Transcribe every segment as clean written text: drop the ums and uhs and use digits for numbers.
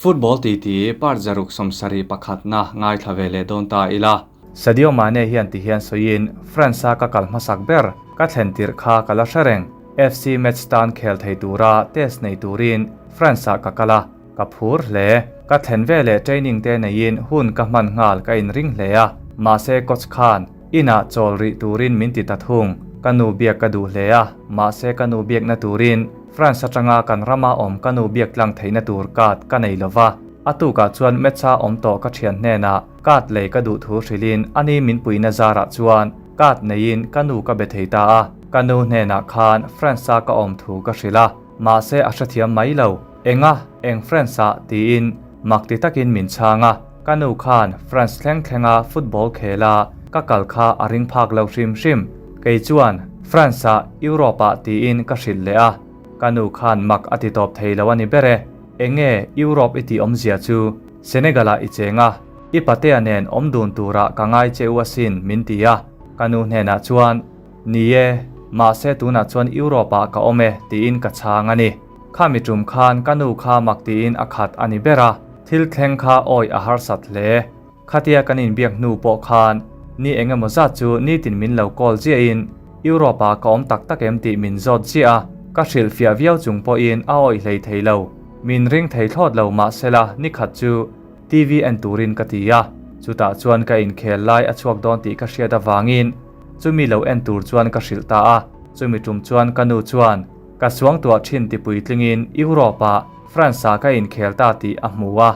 Football titi part 171na ngaithla ve leh dawn ta ila. Sadio Mane hian ti hian sawiin France-a ka kal hmasak ber ka thlen tirh kha ka la hre reng. FC Metz tan khel thei tura test nei turin France-ah ka kal a, ka phur hle. Ka thlen veleh training te neiin hun ka hman nghal ka inring hle a, mahse coach khan inah chawl rih turin min ti ta thung. Ka nu biak ka duh hle a, mahse ka nu biakna turin France atanga kan rama awm ka nu biak tlang theihna tur card ka nei lo va. A tukah chuan Metz-a awm tawh ka thian hnenah card lei ka duh thu hrilhin ani min puihna zarah chuan card neiin ka nu ka be thei ta a. Ka nu hnenah khan France-a ka awm thu ka hrilh a, mahse a hrethiam mai lo. Enga, eng France-ah? tiin mak ti takin min chhang a. Ka nu khan France thleng thlenga football khela ka kal kha a ring phak lo hrim hrim. Kei chuan France-ah, Europe-ah tiin ka hrilh leh a. Ka nu khan mak a ti tawp thei lo a ni ber e. Enge Europe i tih awmzia chu? Senegal-ah i cheng a, i patea nen awm dun turah ka ngai che u asin min ti a. Ka nu hnenah chuan. Ni e, mahse tunah chuan Europe-ah ka awm e tiin ka chhang a ni. Khami tum khan ka nu kha mak tiin a khat a ni ber a, thil thleng kha awih a harsat hle. Khatia kan inbiak hnu pawh khan ni eng emaw zat chu nitin min lo call chiahin Europe-ah ka awm tak tak em tih min zawt chiah a, ka hrilhfiah viau chung pawhin a awih hlei thei lo. Min ring thei thlawt lo mahsela nikhat chu TV en turin ka ti a, chutah chuan ka inkhel lai a chhuak dawn tih ka hriat avangin Chumi lo en tur chuan ka hrilh ta a, chumi tum chuan ka nu chuan ka suangtuah thin ti puitlingin Europe-ah France-ah ka inkhel ta tih a hmu a,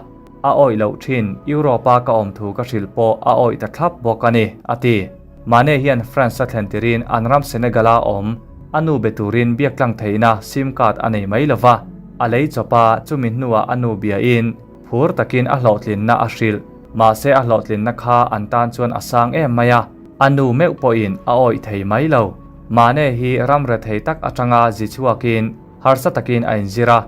a awih loh thin Europe-a ka awm thu ka hrilh pawh a awih ta thlap bawk a ni, a ti. Mane hian France-a thlen tirin an ram Senegal-a awm a nu be turin biak tlang theihna sim card a nei mai lova, a lei chawp a, chumi hnuah a nu biain phur takin a hlawhtlinna a hrilh. Mahse a hlawhtlinna kha an tan chuan a sang em mai a. A nu meuh pawhin a awih thei mai lo. Mane hi ram rethei tak atanga zi chhuakin harsa takin a inzir a,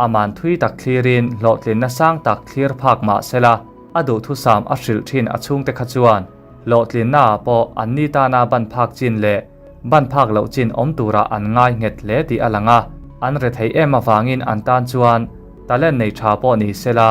aman thui tak thlirin hlawhtlinna sang tak thlir phak mah sela, a duhthusam a hrilh thin a chhungte kha chuan hlawhtlinnaah pawh anni tana ban phak chin leh ban phak loh chin awm turah an ngai nghet hle tih a lang a, an rethei em avangin an tan chuan talent nei tha pawh ni sela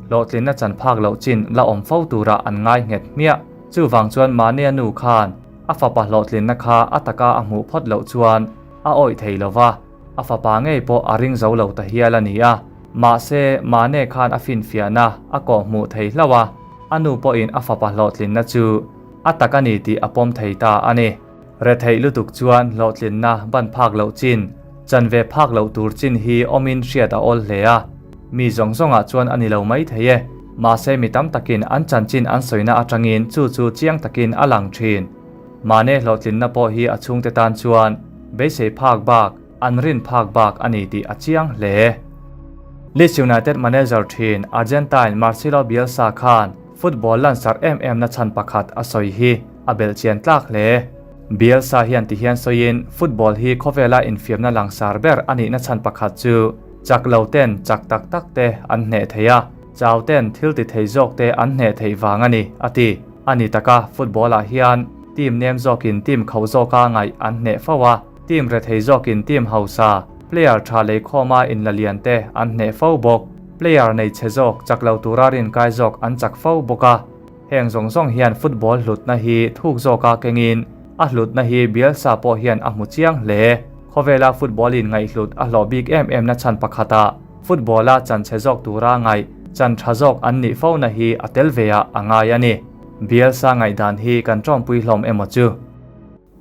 hlawhtlinna chan phak loh chin la awm fo turah an ngai nghet hmiah. Chuvang chuan mahnia nu khan a fapa hlawhtlinna kha a taka a hmuh phawt loh chuan a awih thei lo va, a fapa ngei pawh a ring zo lo ta hial a ni a. Mahse, mahne khan a finfiahna a kawh hmuh thei hlauh a, a nu pawhin a fapa hlawhtlinna chu a tak a ni tih a pawm thei ta a ni. Retheih lutuk chuan hlawhtlinna ban phak loh chin, chanve phak loh tur chin hi awmin hriat a awl hle a. Mi zawng zawngah chuan a ni lo mai thei e. Mahse mi tam takin an chanchin an sawina atangin chu chu chiang takin a lang thin. Mahni hlawhtlinna pawh hi a chhungte tan chuan beisei phak bak, an rin phak bak a ni tih a chiang hle. Leeds United manager thin Argentine Marcelo Bielsa khan football lansarh em em na chhan pakhat a sawi hi a belhchian tlak hle. Bielsa hian ti hian sawiin football hi khawvela infiamna langsar ber a nihna chhan pakhat chu chak lo ten chak tak tak te an hneh thei a, chau ten thil ti thei zawk te an hneh theih vang a ni, a ti. A ni taka football ah hian team nem zawkin team khauh zawka ngaih an hneh fo a, team rethei zawkin team hausa, player tha leikhawma inla lian te an hneh fo bawk. Player nei chhe zawk chak lo tura rinkai zawk an chak fo bawk a. Heng zawng zawng hian football hlutna hi thuk zawka kengin a hlutna hi Bielsa pawh hian a hmu chiang hle. Khawvela football in ngaihhlut a hlawh bik em em na chhan pakhatah football-a chan chhe zawk tura ngaih chan tha zawk an nih fo na hi a tel ve ah a ngai a ni. Bielsa ngaihdan hi kan tawngpui hlawm emaw chu?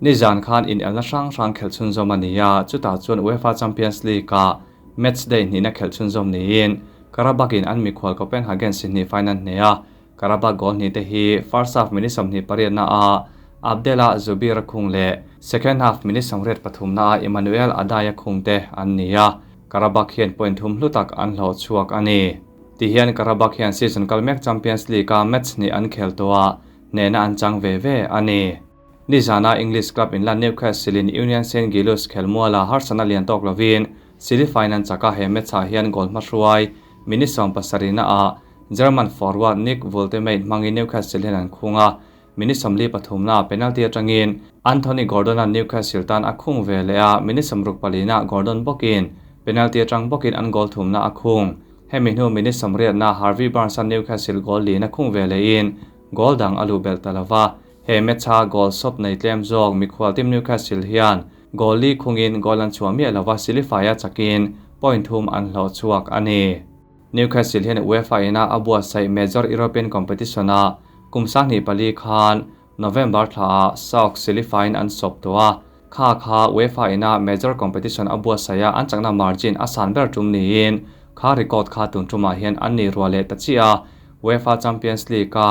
Nizan khan inelna hrang hrang khelh chhunzawm a ni a, chutah chuan UEFA Champions League-ah match day hnihna khelh chhunzawm niin Karabakh-in an mikhual Copenhagen si hnih final hneh a, Karabakh goal hnih te hi first half minute 28 na a Abdela Zubir a khung leh second half minute 83 na a Emmanuel Adai a khung te an ni a, Karabakh hian point thum hlu tak an hlawh chhuak a ni. Tihian Karabakh hian season kal mek Champions League-a match hnih an khel tawh a, hnehna an chang ve ve a ni. Nizana English club inla Newcastle-in Union Saint Gilloise khelmuala harsatna lian tawk lovin City final chaka he match-ah hian goal hmahruai minute 17 naah German forward Nick Woltemade hmangin Newcastle hian an khung a, minute 43 naah penalty atangin Anthony Gordon-a'n Newcastle tan a khung ve leh a, minute 64 naah Gordon bawkin penalty atang bawkin an goal thumna a khung. Hemi hnu minute sawmriatna Harvey Barnes-a Newcastle goal lin a khung ve lehin goal dang a luh belh ta lo va. He match-a goal sawp nei tlem zawk mikhual team Newcastle hian goal li khungin goal an chhuah miah lova silifai a chakin point thum an hlawh chhuak a ni. Newcastle hian UEFA ina a buatsaih major European competition-ah kum 24 khan November thlaah Sauk silifaiin an sawp tawh a. Kha kha UEFA ina major competition a buatsaih a an chakna margin a san ber tum niin kha record kha tun tumah hian an nei rual leh ta chiah a. UEFA Champions League-a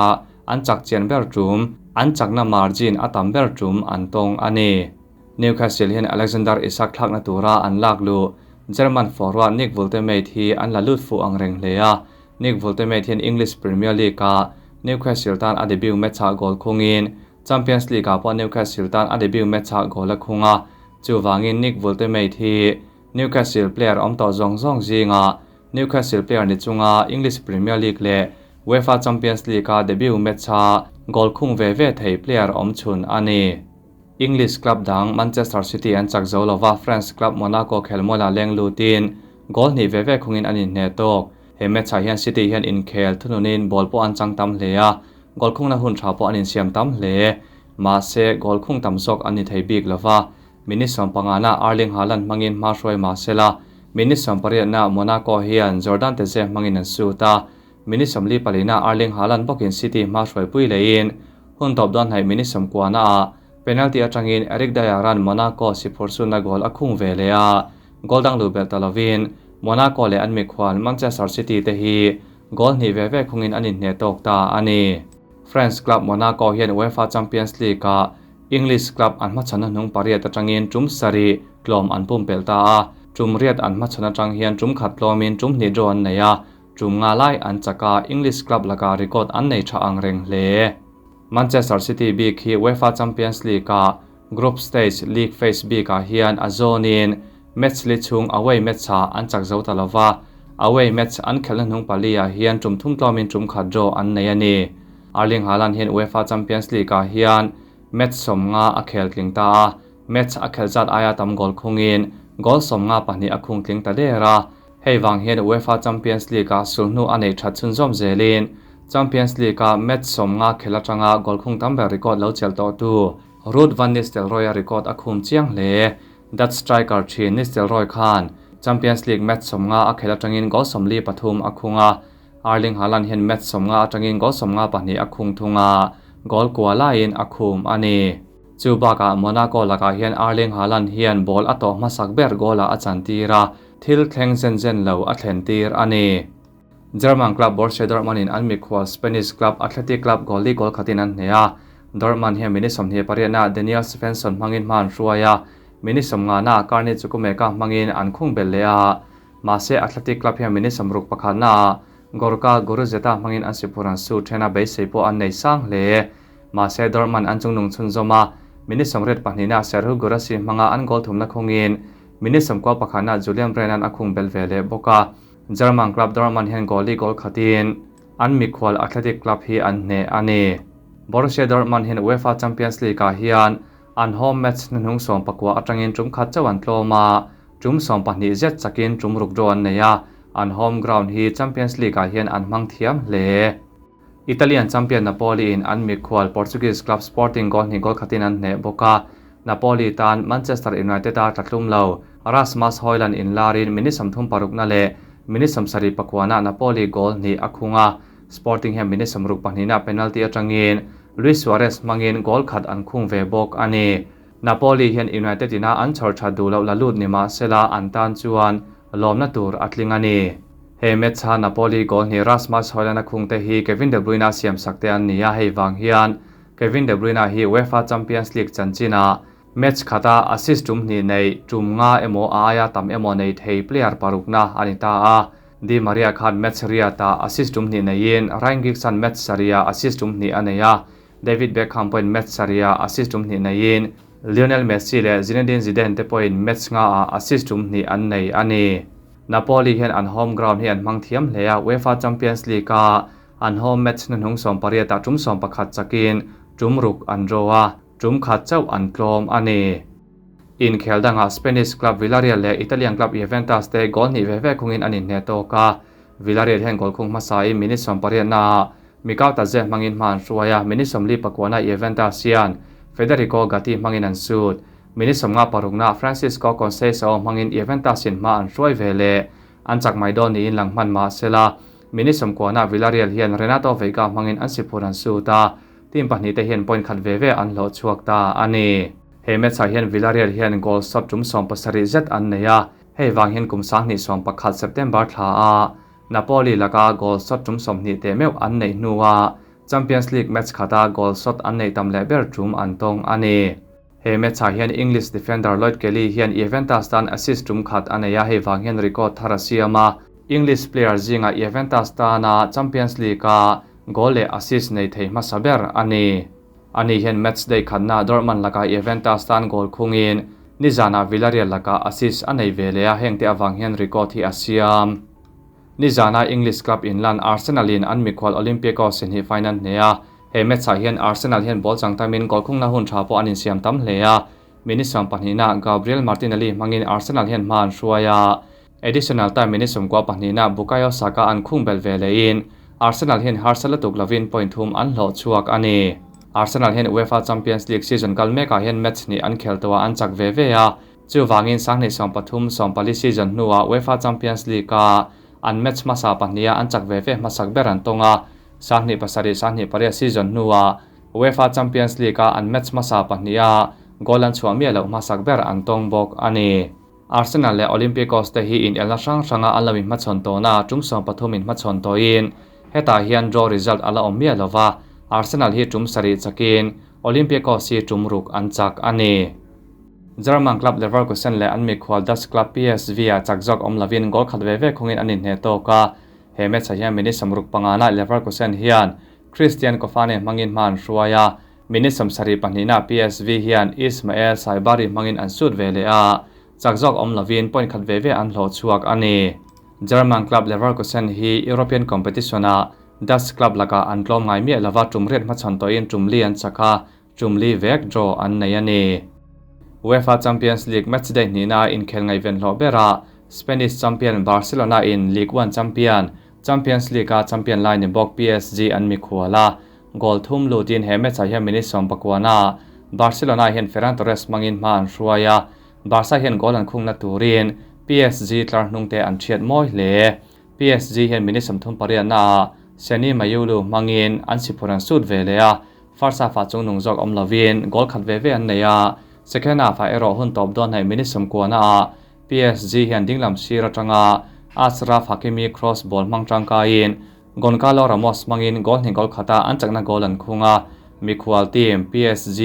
an chak chian ber tum, an chakna margin a tam ber tum an tawng a ni. Newcastle hian Alexander Isak thlakna tura an lak luh German forward Nick Woltemade hi an la lut fuh ang reng hle a. Nick Woltemade hian English Premier League-ah Newcastle tan a debut match-ah goal khungin Champions League-ah pawh Newcastle tan a debut match-ah goal a khung a. Chuvangin Nick Woltemade hi Newcastle player awm tawh zawng zawng zingah Newcastle player ni chunga English Premier League leh UEFA Champions League-a debut match-a goal khung ve ve thei player awm chhun a ni. English club dang Manchester City an chak zo lova French club Monaco khelmualah leng lutin goal hnih ve ve khungin an inhne tawk. He match-ah hian City hian inkhel thununin ball pawh an chang tam hle a, goal khungna hun tha pawh an insiam tam hle. Mahse, goal khung tam zawk an ni thei bik lova, minute 15na Erling Haaland hmangin hma hruai mahsela, minute 18na Monaco hian Jordan Teze hmangin an shoot a, minute 44na Erling Haaland bawkin City hma hruaipui leiin hun tawp dawn hnaih minute 90na ah penalty atangin Eric Dier-a'n Monaco si phursunna goal a khung ve leh a, goal dang luh belh ta lovin Monaco leh an mikhual Manchester City te hi goal hnih ve ve khungin an inhne tawk ta a ni. French club Monaco hian UEFA Champions League-ah English club an hmachhawn hnung pariat atangin tum sarih tlawm an pumpelh ta a, tum riat an hmachhawn atang hian tum khat tlawmin tum hnih draw an nei a, tum nga lai an chak a, English club lakah record an nei tha ang reng hle. Manchester City bik hi UEFA Champions League-ah group stage league phase bikah hian a zawnin match li chhung away match-ah an chak zo ta lova, away match an khelhna hnung pali ah hian tum thum tlawmin tum khat draw an nei a ni. Erling Haaland hian UEFA Champions League-ah hian match 50 a khel tling ta a, match a khelh zat aia tam goal khungin goal 52 a khung tling ta der a. Hei wang hian UEFA Champions League-ah sulhnu a nei that chhunzawm zelin Champions League-a match 50 khel atanga goal khung tam ber record lo chelh tawh tu Ruud van Nistelrooy a record a khum chiang hle. Dutch striker thin Nistelrooy khan Champions League match 50 a khel atangin goal 43 a khung a. Erling Haaland hian match 50 atangin goal 52 a khung thung a, goal kua laiin a khum a ni. Chu bakah Monaco lakah hian Erling Haaland hian ball a tawh hmasak ber goal-ah a chantir a, thil thleng zen zen lo a thlen tir a ni. German club Borussia Dortmund in an mikhual Spanish club Athletic Club goal li goal khatin an hne a. Dortmund hian minute 28na Daniel Svensson hmangin hma an hruai a, minute 50na Carney Chukwuemeka hmangin an khung belh leh a. Mahse Athletic Club hian minute 61na Gorka Guruzeta hmangin an si phur an su thena beisei pawh an nei sang hle. Mahse Dortmund an chungnung chhunzawm a, minute 82na Serhou Guirassy hmanga an goal thumna khungin minute 91na Julian Brandt a khung belh ve leh bawk a. German club Dortmund hian goal li goal khatin an mikhual Athletic Club hi an hne a ni. Borussia Dortmund hian UEFA Champions League-ah hian an home match hnuhnung 19 atangin tum khat chauh an tlawm a, tum 12 zet chakin tum ruk draw an nei a, an home ground hi Champions League-ah hian an hmang thiam hle. Italian champion Napoli in an mikhual Portuguese club Sporting goal hnih goal khatin an hne bawk a. Napoli tan Manchester United a tlatlum lo. Rasmus Højlund in larin minute 36na leh minute 79na Napoli goal hnih a khung a. Sporting hian minute 62na penalty atangin Luis Suarez hmangin goal khat an khung ve bawk a ni. Napoli hian United ina an chhawr tha duh loh la lut ni mahsela an tan chuan lawmna tur a tling a ni. He match ha Napoli goal hnih Rasmus Højlund a khung te hi Kevin De Bruyne a siam sak te an ni a, hei wang hian Kevin De Bruyne hi UEFA Champions League chanchina match khata assist tum hnih nei tum nga emaw a aia tam emaw nei thei player parukna a ni ta a. Di Maria khan match riata assist tum hnih neiin Ryan Giggs an match saria assist tum hnih a nei a. David Beckham pawhin match saria assist tum hnih neiin Lionel Messi leh Zinedine Zidane te pawhin match nga ah assist tum hnih an nei a ni. Napoli hian an home ground hi an hmang thiam hle a, UEFA Champions League a an home match hnuhnung 18 ah tum 11 chakin tum ruk an draw a, tum khat chauh an tlawm a ni. Inkhel dangah Spanish club Villarreal leh Italian club Juventus te goal hnih ve ve khungin an inhne tawk a. Villarreal hian goal khung hmasain minute sawmpariatnaah Mikel Taze hmangin hma an hruai a, minute 49naah Juventus hian Federico Gatti hmangin an sut. Minute 56naah Francisco Conceicao hmangin Juventus-in hma an hruai ve leh. An chak mai dawn niin lang hman mah sela, minute 90naah Villarreal hian Renato Veiga hmangin an siphur an sut a, team pahnihte hian point khat ve ve an hlawh chhuak ta a ni. He match-ah hian Villarreal hian goal shot tum 70 zet an nei a, hei vang hian kum 2011 September thla a Napoli laka goal shot tum 20 teh meuh an neih hnua Champions League match khata goal shot an neih tam leh ber tum an tawng a ni. He match-ah hian English defender Lloyd Kelly hian Juventus tan assist tum khat a nei a, hei vang hian record thar a siam a. English player zingah Juventus tana Champions League-a goal leh assist nei thei hmasa ber a ni. Ani hian match day khatna Dortmund lakah Juventus tan goal khungin nizanah Villarreal lakah assist a nei ve leh a, hengte avang hian record hi a siam. Nizana English club inlan Arsenal-in an mikhual Olympiacos in hi final hneh a, he match-ah hian Arsenal hian ball chang tamin goal khungna hun tha pawh an insiam tam hle a, minute 12na Gabriel Martinelli hmangin Arsenal hian hma an hruai a, additional time minute 92na Bukayo Saka an khung belh ve lehin Arsenal hian harsa lutuk lovin point thum an hlawh chhuak a ni. Arsenal hian UEFA Champions League season kal mekah hian match hnih an khel tawh a, an chak ve ve a, chuvangin 2013 40 season hnuah UEFA Champions League-a an match hmasa pahniha an chak ve ve hmasak ber an tawng a, 2007 28 season hnuah UEFA Champions League-a an match hmasa pahniha goal an chhuah miah loh hmasak ber an tawng bawk a ni. Arsenal leh Olympiacos te hi inelna hrang hranga an lo inhmachhawn tawhna tum 30 inhmachhawn tawhin hetah hian draw result a la awm miah lova, Arsenal hi tum 7 chakin Olympiacos hi tum ruk an chak a ni. German club Leverkusen leh an mikhual Dutch club PSV ah chak zawk awm lovin goal khat ve ve khungin an inhneh tawk a, he match ah hian minute 65 nah Leverkusen hian Christian Kofane hmangin hma an hruai a, minute 72 nah PSV hian Ismael Saibari hmangin an sut ve leh a, chak zawk awm lovin point khat ve ve an hlawh chhuak a ni. German club Leverkusen hi European competition-ah Dutch club lakah an tlawm ngai miah lova tum riat hmachhawn tawhin tum li an chak a, tum li vek draw an nei a ni. UEFA Champions League match day hnihna inkhel ngaihven hlawh berah Spanish champion Barcelona in Ligue 1 champion, Champions League-a champion lai ni bawk PSG an mikhual a, goal thum lutin he match-ah hian minute 19 ah Barcelona hian Ferran Torres hmangin hma an hruai a, Barca hian goal an khungna turin PSG tlar hnungte an thiat mawi hle. PSG hian minute 38 ah Seni Mayulu hmangin an siphur an sut ve leh a, first half-ah chungnung zawk awm lovin goal khat ve ve an nei a, second half-ah erawh hun tawp dawn hnaih minute 90 ah PSG hian dinglam sir atanga Achraf Hakimi cross ball hmang tangkaiin Goncalo Ramos hmangin goal hnih goal khata an chakna goal an khung a, mikhual team PSG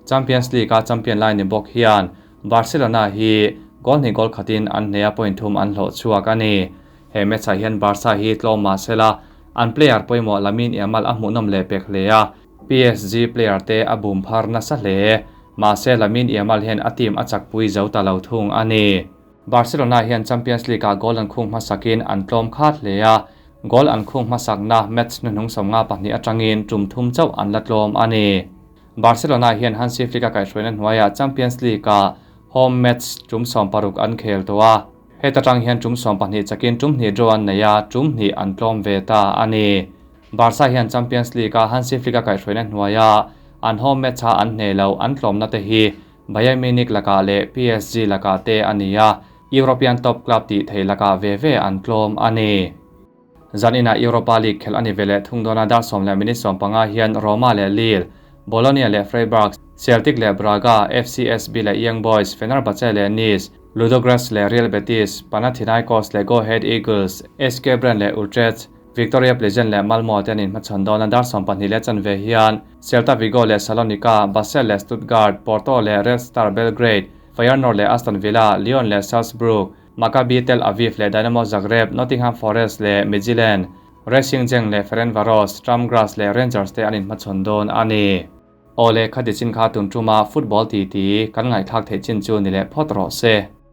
Champions League-a champion lai ni bawk hian Barcelona hi goal hnih goal khatin an hneh a point thum an hlawh chhuak a ni. He match-ah hian Barca hi tlawm mah sela an player pawimawh Lamine Yamal a hmuhnawm leh pek hle a, PSG player te a bum phar nasa hle. Mahse Lamine Yamal hian a team a chakpui zo ta lo thung a ni. Barcelona hian Champions League-ah goal an khung hmasakin an tlawm khat hle a, goal an khung hmasakna match hnuhnung 52 atangin tum thum chauh an la tlawm a ni. Barcelona hian Hansi Flick-a kaihhruaina hnuaiah Champions League-ah home match tum 60 an khel tawh a, heta tang hian tum 12 chakin tum hnih draw an nei a, tum hnih an tlawm ve ta a ni. Barca hian Champions League-a Hansi Flick-a kaihhruaina hnuaiah an home match-a an hneh lo an tlawmna te hi Bayern Munich lakah leh PSG lakah te a ni a, European top club tih thei lakah ve ve an tlawm a ni. Zanina Europa League khel a ni ve leh thung dawna dar 10 leh minute 15 hian Roma leh Lille, Bologna leh Freiburg, Celtic leh Braga, FCSB leh Young Boys, Fenerbahce leh Nice, Ludogorets leh Real Betis, Panathinaikos leh Go Ahead Eagles, SK Brann leh Utrecht, Victoria Plzen leh Malmo te an inhmachhawn dawna dar 12 leh chanve hian Celta Vigo leh Salonika, Basel leh Stuttgart, Porto leh Red Star Belgrade, Feyenoord leh Aston Villa, Lyon leh Salzburg, Maccabi Tel Aviv leh Dynamo Zagreb, Nottingham Forest leh Midtjylland, Racing Genk leh Ferencvaros, Sturm Graz leh Rangers te an inhmachhawn dawn a ni. Awle khati chin kha tun tuma football ti ti kan ngaihthlak theih chin chu ni leh phawt rawh se.